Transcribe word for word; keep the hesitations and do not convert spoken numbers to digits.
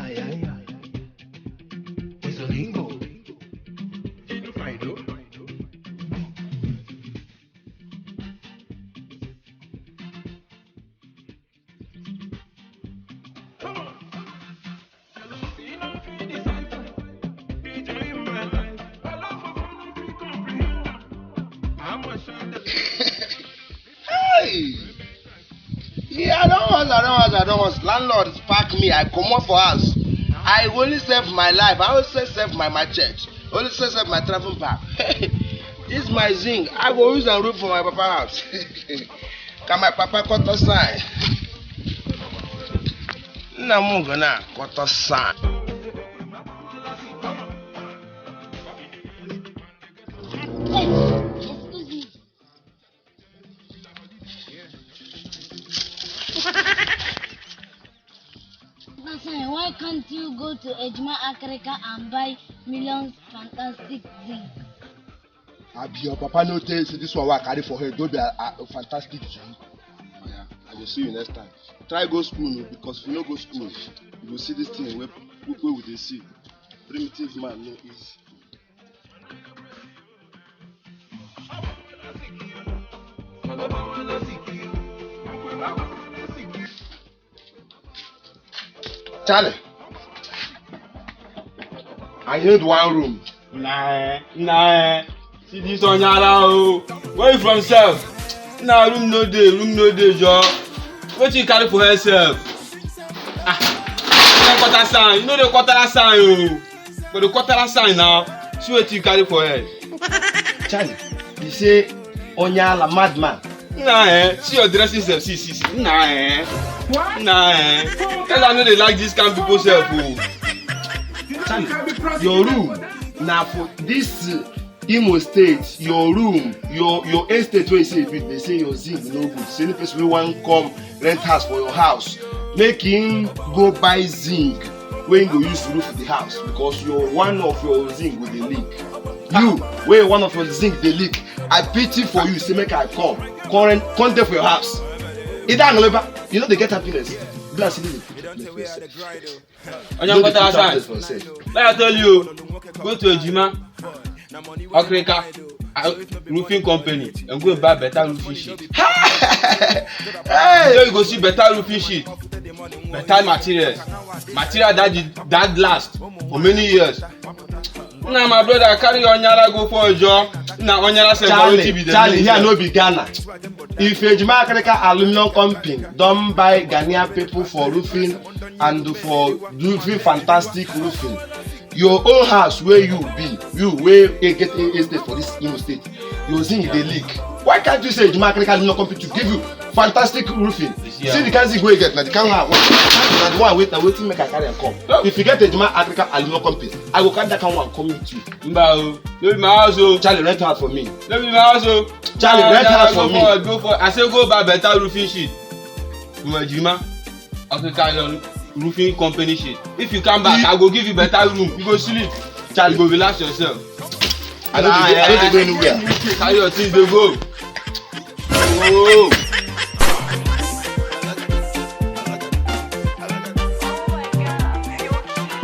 Ay, ay, ay. It's a lingo. Hey! Yeah, I don't want, I don't want, I don't want. Landlord pack me, I comot for house. I only save my life, I only save my, my church, only save my travel bag. This my zinc, I go use and room for my papa house. Can my papa cut us sign? Nna m go na cut us sign. Hey, excuse me. Papa Sani, why can't you go to Ejima Akrika and buy millions fantastic zinc? Abi your papa no tell you say this one wey I carry for head no be a, a fantastic zinc? Oya, I go see you next time. Try go school o, because if you no go school, you go see this thing wey wey we dey see. Primitive man no easy. Charlie, I need one room. Nah, eh, nah, eh. See this onyala o. Where you from sef? Nah, room no dey, room no dey, jo. Wetin you carry for head sef? Ah, you no quarter sign, you no dey quarter sign o. For the quarter sign now, see wetin you carry for head. Charlie, you say onyala madman. Nah, eh, see your dressing sef, see, see, see. Nah, eh. Nah, eh. Tell her no dey like this kind people sef o. Charlie, your room na for this uh, Imo State, your room, your your estate wey you say you build, they say your zinc no good. Say any person wey wan come rent house for your house, make him go buy zinc wey him go use roof the house, because your one of your zinc go dey leak. You wey one of your zinc dey leak, I pity for you, say make I come, come rent, come dey for your house. Ida Angleba, you no dey get happiness. Be like say you dey put Onye nkwata sign. Like I tell you, go to Ejima Okrika uh, roofing company and go buy better roofing sheet. Hey! So you go see better roofing sheet, better materials, material that did, that last for many years. Na my brother carry your nyara go for ojo. Na onyara sef na wetin be Charlie, the Charlie, here no be Ghana. If Ejima Akrika Aluminum Company don buy Ghanaian people for roofing and for roofing fantastic roofing, your own house where you be, you wey get a estate for this Imo state, your zinc dey leak. Why can't you say Ejima Akrika Aluminum Company to give you fantastic roofing? Yeah. See the kind zinc wey you get, na the kind one, na the one wey na wetin make I carry am come. If you get Ejima Akrika Aluminum Company, I go carry that kind one come meet you. Mba o, no be my house o. Charlie, rent house for me. No be my house o. Charlie, rent house for Go me. forward, go forward. I say go buy better roofing sheet. From Ejima, Africa Iron roofing company sheet. If you come back, I go give you better room. You go sleep. Charlie, you go relax yourself. I no dey go, I no dey go anywhere. Carry your things dey go. Oh.